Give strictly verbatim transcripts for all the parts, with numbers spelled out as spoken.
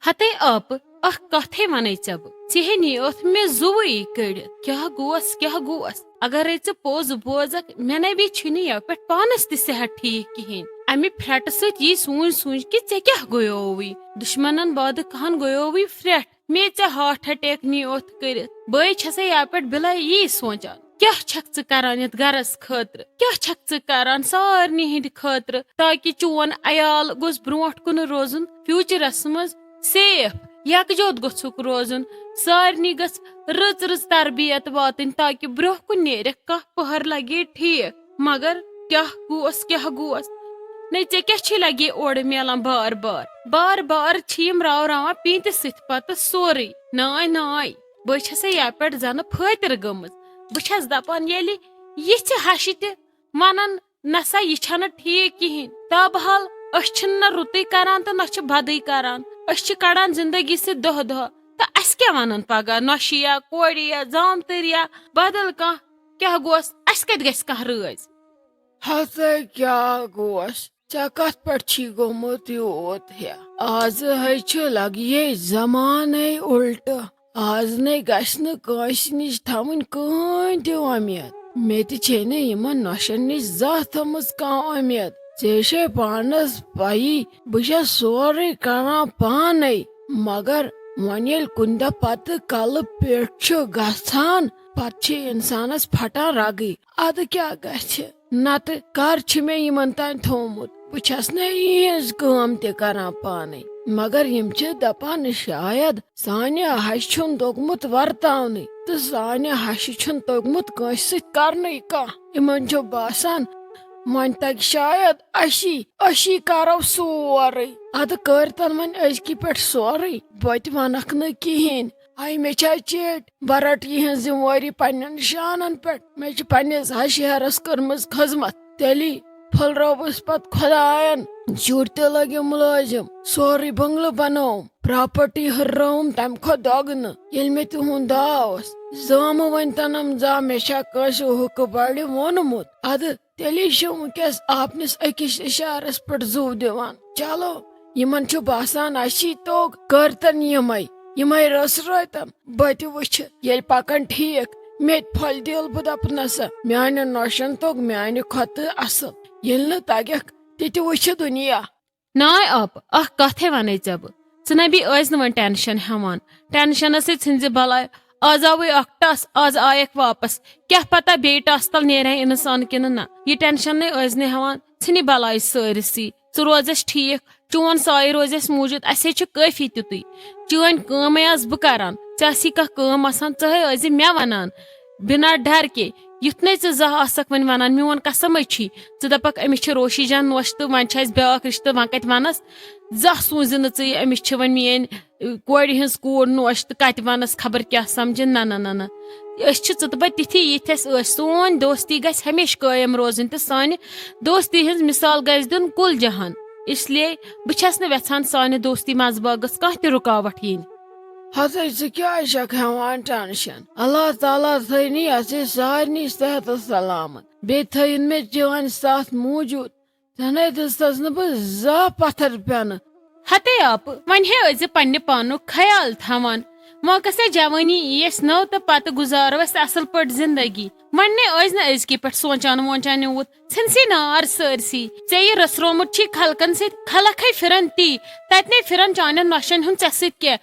ہتے آپہٕ، اکھ کتھے ونے ژےٚ بہٕ، ژےٚ ہے نی ٲتھ مےٚ زُوٕے کٔڑِتھ۔ کیٛاہ گوس، کیٛاہ گوس؟ اگرے ژٕ پوٚز بوزکھ، مےٚ نَے چھُے نہٕ یَوٕ پٮ۪ٹھ پانس تہِ صحت ٹھیٖک کِہیٖنۍ۔ امہِ پھرٹہٕ سۭتۍ یی سوٗنچ سوٗنچ کہِ ژےٚ کیٛاہ گویووٕے؟ دُشمنن بادٕ کہن گویووٕے پھرٹھ؟ مےٚ ژےٚ ہارٹ اٹیک نی اوتھ کٔرِتھ۔ بہٕ ہے چھسے یَوٕ پٮ۪ٹھ بِلاے یی سونچان۔ کیٛاہ چھکھ ژٕ کران یتھ گرس خٲطرٕ؟ کیٛاہ چھکھ ژٕ کران سارنٕے ہٕنٛدِ خٲطرٕ، تاکہِ چون عیال گوٚژھ برونٛٹھ کُن روزُن فیوچرس منٛز سیف، یکجہت گوٚژھُکھ روزُن، سارنٕے گٔژھ رٕژ رٕژ تربیت واتٕنۍ، تاکہِ برونٛہہ کُن نیرکھ کانٛہہ پٔہر لگے ٹھیک۔ مگر کیٛاہ گوس، کیٛاہ گوس؟ نے ژےٚ کیٛاہ چھے لگے اورٕ میلان بار بار؟ بار بار چھِ یِم راوراوان پیٖنتہِ سۭتۍ پتہٕ سورُے۔ ناے، ناے، بہٕ چھسے یَوٕ پٮ۪ٹھ زنہٕ پھٲتِر گٔمٕژ۔ بہٕ چھس دپان، ییٚلہِ یِژھِ ہشہِ تہِ ونان، نسا، یہِ چھنہٕ ٹھیک کِہینۍ۔ تابحال، أسۍ چھِنہٕ نہ رُتُے کران تہٕ نہ چھِ بدٕے کران۔ أسۍ چھِ کڑان زندگی سۭتۍ دۄہ دۄہ۔ تہٕ اسہِ کیٛاہ ونن پگاہ نۄشہِ یا کورِ یا زامتٕرۍ یا بدل کانٛہہ؟ کیٛاہ گوس؟ اسہِ کتہِ گژھِ کانٛہہ رٲضۍ؟ ہتے کیٛاہ گوس؟ ژےٚ کتھ پٮ۪ٹھ چھی گوٚمُت یوٗت ہیٚہ؟ آز ہے چھُ لگیے زمانے الٹہٕ۔ آز نے گژھِ نہٕ کٲنٛسہِ نِش تھاوٕنۍ کٕہٕنۍ تہِ وۄمید۔ مےٚ تہِ چھے نہٕ یِمن نۄشن نِش زانٛہہ تھٲومٕژ کانٛہہ وۄمید۔ ژےٚ چھے پانس پَیی، بہٕ چھَس سورُے کران پانے۔ مگر وۄنۍ ییٚلہِ کُنہِ دۄہ پتہٕ کلہٕ پٮ۪ٹھ چھُ گژھان، پتہٕ چھِ انسانس پھٹان رگٕے۔ ادٕ کیٛاہ گژھِ؟ نتہٕ کر چھِ مےٚ یِمن تام تھوومُت؟ بہٕ چھَس نہٕ یِہٕنٛز کٲم تہِ کران پانے۔ مگر یِم چھِ دپان، شاید سانہِ ہشہِ چھُن توٚگمُت ورتاونٕے تہٕ سانہِ ہشہِ چھُن توٚگمُت کٲنٛسہِ سۭتۍ کرنُے کانٛہہ۔ یِمن چھُ باسان، وۄنۍ تگہِ شاید اَسی، أسی کرو سورُے۔ ادٕ کٔرۍتن وۄنۍ أزکی پٮ۪ٹھ سورُے، بہٕ تہِ ونکھ نہٕ کِہیٖنۍ۔ آے مےٚ چھا چیٹ، بہٕ رٹہٕ یِہٕنٛز ذمہٕ وٲری پننٮ۪ن شانن پٮ۪ٹھ۔ مےٚ چھِ پننِس ہشہِ ہیرس کٔرمٕژ خدمت، تیٚلی پھٔلرٲوٕس پتہٕ خۄداین۔ شُرۍ تہِ لٔگِم مُلٲزِم، سورُے بنگلہٕ بنووُم، پراپرٹی ہُررٲوٕم تمہِ کھۄتہٕ دۄگنہٕ۔ ییٚلہِ مےٚ تِہُنٛد داو اوس، زامہٕ وۄنۍ تنم زا مےٚ چھا کٲنٛسہِ حُکہٕ بڑِ ووٚنمُت۔ ادٕ تیٚلے چھِ وٕنکیٚس آپنِس أکِس اِشارس پٮ۪ٹھ زُو دِوان۔ چلو، یِمن چھُ باسان اَسی توٚگ، کٔرتن یِمے، یِمے رٔژھرٲوتن۔ بہٕ تہِ وٕچھِ، ییٚلہِ پکان ٹھیٖک، مےٚ تہِ پھۄلہِ دِل۔ بہٕ دپہٕ نسا، میانٮ۪ن نۄشن توٚگ میانہِ کھۄتہٕ اصل۔ ییٚلہِ نہٕ تگٮ۪کھ، تہِ تہِ وٕچھِ دُنیا۔ ناے آپہٕ، اکھ کتھ ہے ونَے ژےٚ بہٕ۔ ژٕ نبی ٲسۍ نہٕ وۄنۍ ٹینشن ہٮ۪وان۔ ٹینشنس سۭتۍ ژھٕنزِ بلاے۔ آز آوٕے اکھ ٹس، آز آیکھ واپس۔ کیٛاہ پتہ بیٚیہِ ٹس تل نیرِ ہا انسان کِنہٕ نہ۔ یہِ ٹینشن نے ٲسۍ نہٕ ہٮ۪وان، ژھٕنہِ بلاے سٲرسٕے۔ ژٕ روزٮ۪س ٹھیٖک، چون سایہِ روزٮ۪س موٗجوٗد، اسے چھُ کٲفی تیُتُے۔ چٲنۍ کٲمے آس بہٕ کران، ژےٚ آسی کانٛہہ کٲم آسان، ژٕ ہے ٲسۍ زِ مےٚ ونان۔ بنا ڈر کے، یُتھ نے ژٕ زانٛہہ آسکھ وۄنۍ ونان، میون قسمے چھی۔ ژٕ دپکھ، أمِس چھِ روشی جان نوش تہٕ وۄنۍ چھِ اسہِ بیٛاکھ رشتہٕ، وۄنۍ کتہِ ونس؟ زانٛہہ سوٗنٛزِ نہٕ ژٕ یہِ، أمِس چھِ وۄنۍ میٲنۍ، ٲ، کورِ ہٕنٛز کوٗر نوش تہٕ کتہِ ونس خبر کیٛاہ سمجھِ۔ نہ، نہ، نہ، نہ۔ أسۍ چھِ ژٕ تہٕ بہٕ تِتھی یِتھۍ أسۍ ٲسۍ۔ سون دوستی گژھِ ہمیشہِ قٲیِم روزٕنۍ تہٕ سانہِ دوستی ہٕنٛز مثال گژھِ دیُن کُل جہان۔ اس لیے بہٕ چھس نہٕ یژھان سانہِ دوستی منٛز باغس کانٛہہ تہِ رُکاوٹ یِنۍ۔ ہتٕے ژٕ کیٛازِ چھکھ ہٮ۪وان ٹینشن؟ اللہ تعالیٰ تھٲینی اَسہِ سارنٕے صحت و سلامت۔ بیٚیہِ تھٲیِن مےٚ چٲنۍ ساتھ موٗجوٗد۔ ژےٚ نے دِژتس نہٕ بہٕ زانٛہہ پتھر پٮ۪نہٕ۔ ہتے آپہٕ، وۄنۍ ہے ٲسۍ زِ پننہِ پانُک خیال تھاوان۔ وۄنۍ کسے جوٲنی یی اَسہِ نٔو تہٕ پتہٕ گُزارو أسۍ اصل پٲٹھۍ زندگی۔ وۄنۍ نے ٲسۍ نہٕ أزکی پٮ۪ٹھ سونٛچان وونٛچان یوٗت۔ ژھٕنسی نار سٲرسٕے۔ ژےٚ یہِ رٔژھرومُت چھی خلقن سۭتۍ، خلق ہے پھرن تی۔ تتہِ نے پھرن چانٮ۪ن نۄشن ہُنٛد ژےٚ سۭتۍ کینٛہہ۔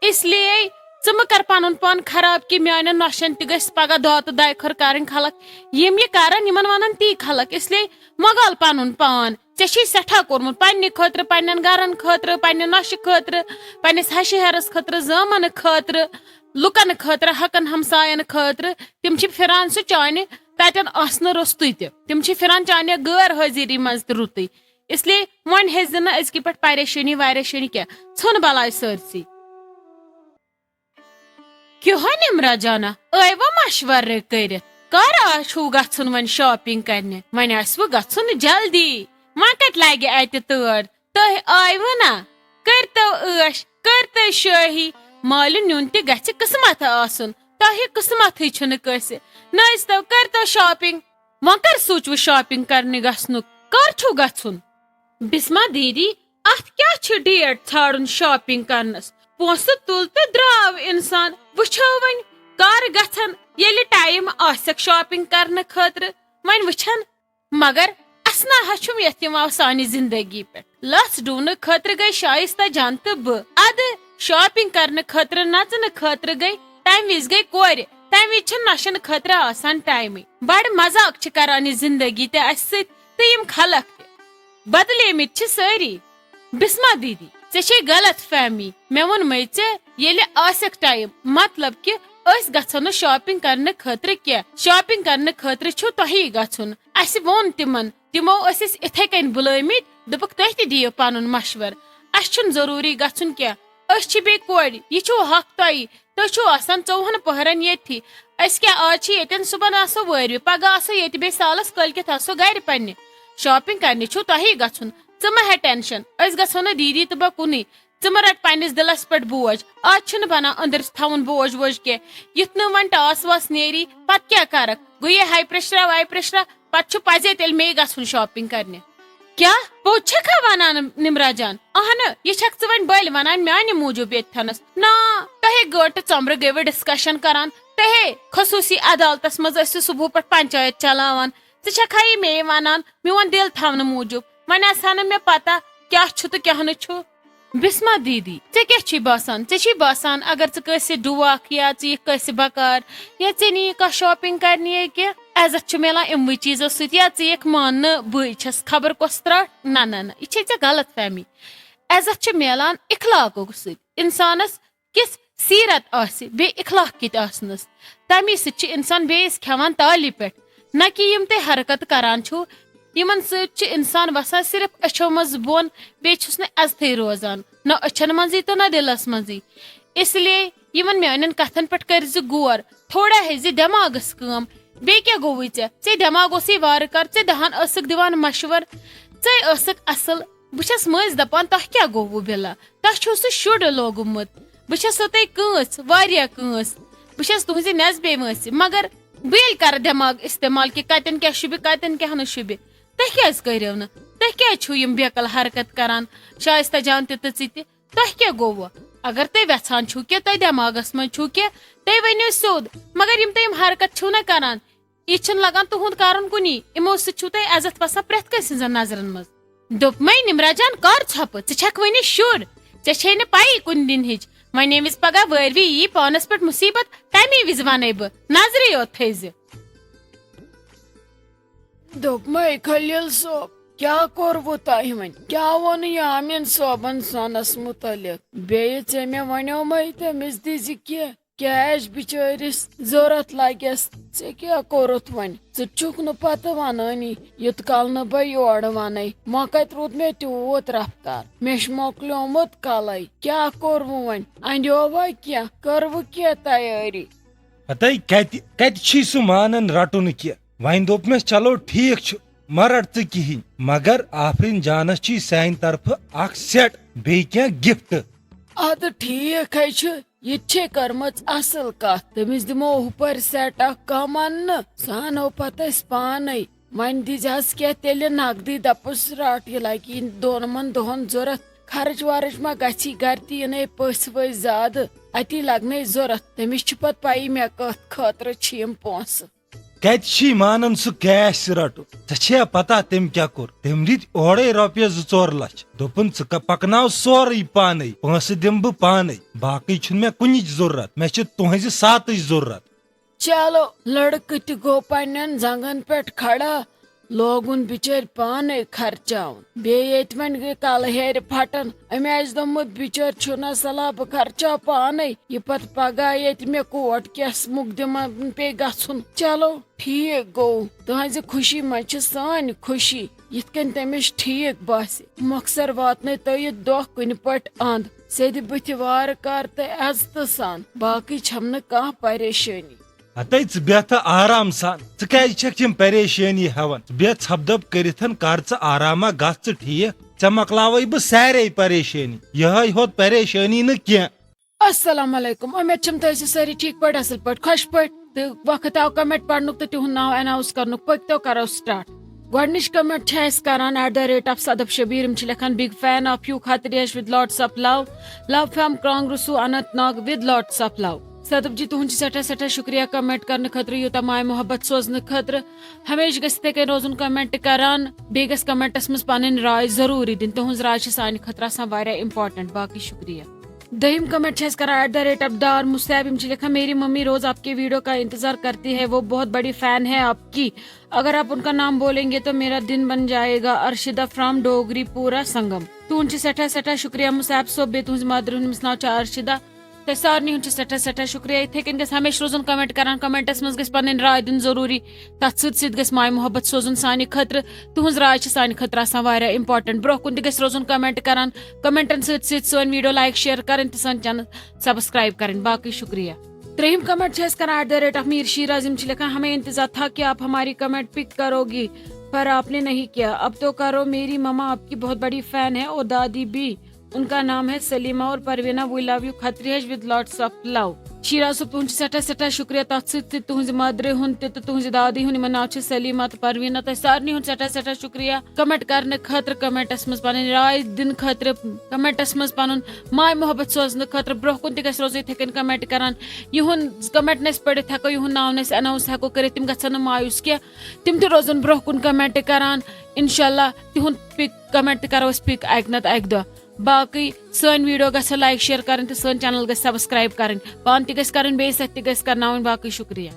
اس لیے ژٕ مہٕ کر پنُن پان خراب کہِ میانٮ۪ن نۄشن تہِ گژھِ پگاہ دۄہ تہٕ دۄیہِ خٲر کرٕنۍ خلق۔ یِم یہِ کرن، یِمن ونن تی خلق۔ اس لیے مۄگل پنُن پان۔ ژےٚ چھے سٮ۪ٹھاہ کوٚرمُت پننہِ خٲطرٕ، پننٮ۪ن گرن خٲطرٕ، پننہِ نۄشہِ خٲطرٕ، پننِس ہشہِ ہیرس خٲطرٕ، زامن خٲطرٕ، لُکن خٲطرٕ، حقن ہمساین خٲطرٕ۔ تِم چھِ پھران سُہ چانہِ تتٮ۪ن آسنہٕ روٚستُے تہِ۔ تِم چھِ پھران چانہِ غٲر حٲضری منٛز تہِ رُتُے۔ اس لیے وۄنۍ ہیٚزِ نہٕ أزکہِ پٮ۪ٹھ پریشٲنی وریشٲنی کینٛہہ۔ ژھُن بلاے سٲرسٕے۔ کیٛاہ ہو نمرہ جانا، ٲیوا مشورٕ کٔرِتھ؟ کر آ چھُو گژھُن وۄنۍ shopping کرنہِ؟ وۄنۍ آسِوٕ گژھُن جلدی۔ وۄنۍ کتہِ لگہِ اتہِ تٲر؟ تُہۍ آیوٕ نا؟ کٔرۍتو عٲش، کٔرۍتو شٲہی۔ مالہِ نیُن تہِ گژھِ قٕسمت آسُن۔ تۄہہِ قٕسمتھٕے چھُنہٕ کٲنٛسہِ۔ نٔژۍتو، کٔرۍتو shopping۔ وۄنۍ کر سوٗنٛچوٕ shopping کرنہِ گژھنُک؟ کر چھُو گژھُن؟ بسمہ دیدی، اتھ کیٛاہ چھُ ڈیٹ ژھانڈُن شاپنگ کرنس؟ پونسہٕ تُل تہٕ درٛاو انسان۔ وٕچھو وۄنۍ کر گژھن، ییٚلہِ ٹایم آسٮ۪کھ شاپنگ کرنہٕ خٲطرٕ۔ وۄنۍ وٕچھن، مگر اسناہس چھُم یتھ یِوان سانہِ زندگی پٮ۪ٹھ۔ لژھ ڈُونہٕ خٲطرٕ گٔے شایستہ جان تہٕ بہٕ۔ ادٕ شاپنگ کرنہٕ خٲطرٕ، نژنہٕ خٲطرٕ گٔے، تمہِ وِزِ گٔے کورِ۔ تمہِ وِزِ چھِ نشن خٲطرٕ آسان ٹایمٕے۔ بڑٕ مذاق چھِ کران یہِ زندگی تہِ اسہِ سۭتۍ تہٕ یِم خلق تہِ۔ بدلیمٕتۍ چھِ سٲری۔ بسمہ دیدی، ژےٚ چھے غلط فہمی۔ مےٚ ووٚنمَے ژےٚ، ییٚلہِ آسٮ۪کھ ٹایم، مطلب کہِ أسۍ گژھو نہٕ شاپنگ کرنہٕ خٲطرٕ کینٛہہ۔ شاپنگ کرنہٕ خٲطرٕ چھُو تۄہی گژھُن۔ اسہِ ووٚن تِمن، تِمو ٲسۍ أسۍ اِتھے کٔنۍ بُلٲومٕتۍ، دوٚپُکھ، "تُہۍ تہِ دِیِو پنُن مشورٕ، اسہِ چھُنہٕ ضروٗری گژھُن کینٛہہ۔ أسۍ چھِ بیٚیہِ کورِ، یہِ چھُو حق تۄہہِ، تُہۍ چھِو آسان ژوٚوُہن پٔہرن ییٚتھی۔ أسۍ کیٛاہ، آز چھِ ییٚتٮ۪ن، صُبحن آسو وٲرۍوِ، پگاہ آسو ییٚتہِ، بیٚیہِ سالس، کٲلۍکٮ۪تھ آسو گرِ پننہِ۔ شاپنگ کرنہِ چھُو تۄہی گژھُن، ژٕ مہ ہےٚ ٹینشن، أسۍ گژھو نہٕ دیدی تہٕ بہٕ کُنُے۔ ژٕ مہ رٹ پننِس دِلس پٮ۪ٹھ بوج، آز چھُنہٕ بنان أنٛدرِس تھاوُن بوج ووج کینٛہہ۔ یُتھ نہٕ وۄنۍ ٹاس واس نیری، پتہٕ کیٛاہ کرکھ؟ گوٚو یہِ ہاے پریشرا واے پریشرا، پتہٕ چھُ پزے تیٚلہِ مے گژھُن شاپنگ کرنہِ۔" کیٛاہ پوٚز چھکھا ونان نمرا جان؟ اہنہٕ، یہِ چھکھ ژٕ وۄنۍ بٔلۍ ونان میانہِ موٗجوٗب ییٚتہِ تھنس؟ نا، تۄہے گٲٹہٕ ژۄمرٕ گٔیوٕ ڈسکشن کران، تۄہے خصوٗصی عدالتس منٛز ٲسِو صبحہٕ پٮ۪ٹھ پنچایت چلاوان۔ ژٕ چھکھا یہِ مے ونان میون دِل تھاونہٕ موٗجوٗب؟ وۄنۍ آسہِ ہا نہٕ مےٚ پتہ کیٛاہ چھُ تہٕ کیٛاہ نہٕ چھُ۔ بسمہ دیدی، ژےٚ کیٛاہ چھُے باسان؟ ژےٚ چھُے باسان اگر ژٕ کٲنٛسہِ ڈُوَکھ یا ژٕ یِکھ کٲنٛسہِ بکار یا ژےٚ نِیہِ کانٛہہ شاپنگ کرنہِ یا کینٛہہ، عزت چھُ میلان اِموٕے چیٖزو سۭتۍ، یا ژٕ یِکھ ماننہٕ بٕے چھَس خبر کۄس ترٛٹھ؟ نہ، نہ، نہ، یہِ چھے ژےٚ غلط فہمی۔ عزت چھُ میلان اخلاقو سۭتۍ، انسانس کِژھ سیرت آسہِ، بیٚیہِ اخلاق کِتۍ آسنس، تمی سۭتۍ چھُ انسان بیٚیِس کھٮ۪وان تالہِ پٮ۪ٹھ۔ نہ کہِ یِم تُہۍ حرکت کران چھِو، یِمن سۭتۍ چھُ انسان وسان صرف أچھو منٛز بۄن، بیٚیہِ چھُس نہٕ عزتھٕے روزان، نہ أچھن منٛزٕے تہٕ نہ دِلس منٛزٕے۔ اس لیے یِمن میانٮ۪ن کتھن پٮ۪ٹھ کٔرۍ زِ غور، تھوڑا ہیٚیہِ زِ دٮ۪ماغس کٲم۔ بیٚیہِ کیٛاہ گوٚوُے ژےٚ؟ ژےٚ دٮ۪ماغ اوسُے وارٕ کار، ژےٚ دہن ٲسٕکھ دِوان مشور، ژے ٲسٕکھ اصل۔ بہٕ چھَس مٔنٛزۍ دپان، تۄہہِ کیٛاہ گوٚوُ بِلا؟ تۄہہِ چھُو سُہ شُر لوگمُت۔ بہٕ چھَسو تۄہہِ کٲنٛس، واریاہ کٲنٛس۔ بہٕ چھَس تُہٕنٛزِ نٮ۪صبے وٲنٛسہِ، مگر بہٕ ییٚلہِ کرٕ دٮ۪ماغ استعمال کہِ کَتٮ۪ن کیٛاہ شوٗبہِ، کَتٮ۪ن کیٛاہ نہٕ شوٗبہِ، تُہۍ کیٛازِ کٔرِو نہٕ؟ تُہۍ کیٛازِ چھِو یِم بیقل حرکت کران؟ شایستہ جان تہِ تہٕ ژٕ تہِ، تۄہہِ کیٛاہ گوٚوُ؟ اگر تُہۍ وٮ۪ژھان چھِو کہِ تۄہہِ دٮ۪ماغس منٛز چھُو کہِ، تُہۍ ؤنِو سیوٚد، مگر یِم تُہۍ یِم حرکت چھِو نہ کران، یہِ چھُنہٕ لگان تُہُنٛد کرُن کُنی۔ یِمو سۭتۍ چھُو تۄہہِ عزت وسان پرٛٮ۪تھ کٲنٛسہِ ہٕنٛزن نظرن منٛز۔ دوٚپمَے، نمرا جان، کر ژھۄپہٕ؟ ژٕ چھکھ وُنہِ شُر، ژےٚ چھے نہٕ پَیی کُنہِ دِنہِچ۔ وۄنۍ ییٚمہِ وِزِ پگاہ وٲروِ یی، پانس پٮ۪ٹھ مُصیبت، تَمی وِزِ وَنَے بہٕ، نظرِ یوت تھٲیزِ۔ دوٚپمَے، خلیل صٲب، کیٛاہ کوٚروٕ تۄہہِ وۄنۍ؟ کیٛاہ ووٚن یامین صٲبن سۄنس مُتعلق؟ بیٚیہِ ژےٚ مےٚ وَنیومَے تٔمِس دِزِ کینٛہہ کیش بِچٲرِس ضوٚرَتھ لَگٮ۪س، ژےٚ کیٛاہ کوٚرُتھ وۄنۍ؟ ژٕ چھُکھ نہٕ پَتہٕ وَنٲنی، یُت کال نہٕ بہٕ یورٕ وَنَے۔ وۄنۍ کَتہِ روٗد مےٚ تیوٗت رفتار؟ مےٚ چھُ مۄکلیومُت کَلَے۔ کیٛاہ کوٚروٕ وۄنۍ؟ اَنیووا کینٛہہ؟ کٔروٕ کینٛہہ تیٲری؟ ہتے کتہِ، کتہِ چھی سُہ مانان رٹُن کہِ؟ وۄنۍ دوٚپ مےٚ، چلو ٹھیٖک چھُ، مہ رٹ ژٕ کِہیٖنۍ، مگر آفریٖن جانس چھی سانہِ طرفہٕ اکھ سیٹ بیٚیہِ کینٛہہ گفٹ۔ ادٕ ٹھیٖک ہے چھُ، یہِ تہِ چھے کٔرمٕژ اصل کتھ۔ تٔمِس دِمو ہُپٲرۍ سیٹ اکھ کم اننہٕ، سُہ انو پتہٕ أسۍ پانے۔ وۄنۍ دیٖزِ حظ کینٛہہ تیٚلہِ نقدٕے، دپُس رٹ، یہِ لگہِ یِن دۄن یِمن دۄہن ضوٚرتھ۔ خرٕچ ورٕچ ما گژھی گرِ تہِ یِنَے پٔژھۍ ؤژھۍ زیادٕ، اتی لگنَے ضوٚرتھ۔ تٔمِس چھِ پتہٕ پَیی مےٚ کَتھ خٲطرٕ چھِ یِم پونٛسہٕ۔ کتہِ چھی مانان سُہ کیش رٹُن؟ ژےٚ چھےٚ پتہ تٔمۍ کیٛاہ کوٚر؟ تٔمۍ دِتۍ اورَے رۄپیَس زٕ ژور لچھ۔ دوٚپُن، ژٕ ک-، پکناو سورُے پانے، پونٛسہٕ دِمہٕ بہٕ پانے، باقٕے چھُنہٕ مےٚ کُنِچ ضروٗرت، مےٚ چھِ تُہٕنٛزِ ساتٕچ ضروٗرت۔ چلو، لڑکہٕ تہِ گوٚو پننٮ۪ن زنٛگن پٮ۪ٹھ کھڑا، لوگُن بِچٲرۍ پانے خرچاوُن۔ بیٚیہِ ییٚتہِ وۄنۍ گٔے کلہٕ ہیرِ پھٹان، أمۍ آسہِ دوٚپمُت، بِچٲرۍ چھُنہ صلاح بہٕ خرچاو پانے، یہِ پتہٕ پگاہ ییٚتہِ مےٚ کوٹ کیس مُقدِمن پیٚیہِ گژھُن۔ چلو، ٹھیٖک گوٚو، تُہنٛزِ خوشی منٛز چھِ سٲنۍ خوشی۔ یِتھ کٔنۍ تٔمِس ٹھیٖک باسہِ، مۄخصر واتنٲے تۄہہِ دۄہ کُنہِ پٲٹھۍ اند، سیٚدِ بٕتھِ وارٕ کار تہٕ عزتہٕ سان، باقٕے چھَم نہٕ کانٛہہ پریشٲنی۔ ہتے ژٕ بیٚہہ تہٕ آرام سان، ژٕ کیٛازِ چھکھ یِم پریشٲنی ہٮ۪وان؟ ژٕ بیٚہہ ژھپہٕ دَب کٔرِتھ، کر ژٕ آرامہ، گژھ ژٕ ٹھیٖک، ژےٚ مۄکلاوے بہٕ سارے پریشٲنی، یِہے ہوت پریشٲنی نہٕ کینٛہہ۔ السلام علیکم، امید چھم تُہۍ ٲسِو سٲری ٹھیٖک پٲٹھۍ، اصل پٲٹھۍ، خۄش پٲٹھۍ، تہٕ وقت آو کمنٹ پرنُک تہٕ تِہُنٛد ناو اناؤنس کرنُک۔ پٔکۍتو کرو سٹارٹ۔ گۄڈٕنِچ comment چھِ اَسہِ کران at the rate of Sadap Shabir، یِم چھِ لیکھان big fan of you Khatriyash with lots of love, love from Krangrusu Anantnag with lots of love. صدف جی، تُہُنٛد چھُ سٮ۪ٹھاہ سٮ۪ٹھاہ شُکریہ comment کرنہٕ خٲطرٕ، یوٗتاہ ماے محبت سوزنہٕ خٲطرٕ۔ ہمیشہِ گٔژھِو تِتھَے کٔنۍ روزُن comment کران، بیٚیہِ گژھِ commentس منٛز پنٕنۍ راے ضروٗری دِنۍ۔ تُہٕنٛز راے چھِ سانہِ خٲطرٕ آسان واریاہ important۔ باقٕے شُکریہ۔ دوٚیِم comment چھِ اَسہِ کران at the rate of Dar Musab، یِم چھِ لیکھان میری मम्मी रोज आपके video का इंतजार करती है, वो बहुत बड़ी fan है आपकी, अगर आप उनका नाम बोलेंगे तो मेरा दिन बन जाएगा। ارشدہ from ڈوگری پورہ سنگم۔ تُہُنٛد چھُ سٮ۪ٹھاہ سٮ۪ٹھاہ شُکریہ مُصعب صٲب، بیٚیہِ تُہٕنٛزِ motherہِ ہُنٛد، أمِس ناو چھُ ارشدہ۔ تۄہہِ سارنٕے ہُنٛد چھُ سٮ۪ٹھاہ سٮ۪ٹھاہ شُکریہ۔ یِتھَے کٔنۍ گژھِ ہمیشہِ روزُن comment کران، commentس منٛز گژھِ پنٕنۍ راے دِنۍ ضروٗری۔ تَتھ سۭتۍ سۭتۍ گژھِ ماے محبت سوزُن سانہِ خٲطرٕ۔ تُہٕنٛز راے چھِ سانہِ خٲطرٕ آسان واریاہ important۔ برٛونٛہہ کُن تہِ گژھِ روزُن comment کران، commentن سۭتۍ سۭتۍ سٲنۍ video like share کرٕنۍ تہٕ سٲنۍ channel subscribe کرٕنۍ۔ باقٕے شُکریہ۔ ترٛیٚیِم comment چھِ اَسہِ کران at the rate of Mir Shiraz، یِم چھِ لیکھان ہمیں انتظار تھا کہ آپ ہماری comment pick करोगी, पर आपने नहीं किया। अब तो करो, मेरी मम्मा आपकी बहुत बड़ी fan है और दादी भी। उनका नाम है सलीमा और Parveena. We love you Khatriyash with lots of love. Shiraz صٲب، تُہُنٛد چھُ سٮ۪ٹھاہ سٮ۪ٹھاہ شُکریہ، تَتھ سۭتۍ سۭتۍ تُہٕنٛزِ motherہِ ہُنٛد تہِ تہٕ تُہٕنٛزِ دادی ہُنٛد، یِمَن ناو چھُ سلیمہ تہٕ پروینا۔ تۄہہِ سارنٕے ہُنٛد سٮ۪ٹھاہ سٮ۪ٹھاہ شُکریہ comment کرنہٕ خٲطرٕ، commentس منٛز پنٕنۍ راے دِنہٕ خٲطرٕ، commentس منٛز پنُن ماے محبت سوزنہٕ خٲطرٕ۔ برٛونٛہہ کُن تہِ گژھِ روزُن یِتھَے کٔنۍ comment کران۔ یِہُنٛد comment نہٕ أسۍ پٔرِتھ ہٮ۪کو، یِہُنٛد ناو نہٕ أسۍ announce ہٮ۪کو کٔرِتھ، تِم گژھن نہٕ مایوٗس کینٛہہ۔ تِم تہِ روزَن برٛونٛہہ کُن comment کران۔ انشاءاللہ تِہُنٛد pick comment تہِ کرو أسۍ pick اَکہِ نَتہٕ اَکہِ دۄہ۔ باقٕے سٲنۍ video گژھِ like share کرٕنۍ تہٕ سٲنۍ channel گژھِ subscribe کرٕنۍ۔ پانہٕ تہِ گژھِ کرٕنۍ، بیٚیِس اَتھِ تہِ گژھِ کرناوٕنۍ۔ باقٕے شُکریہ۔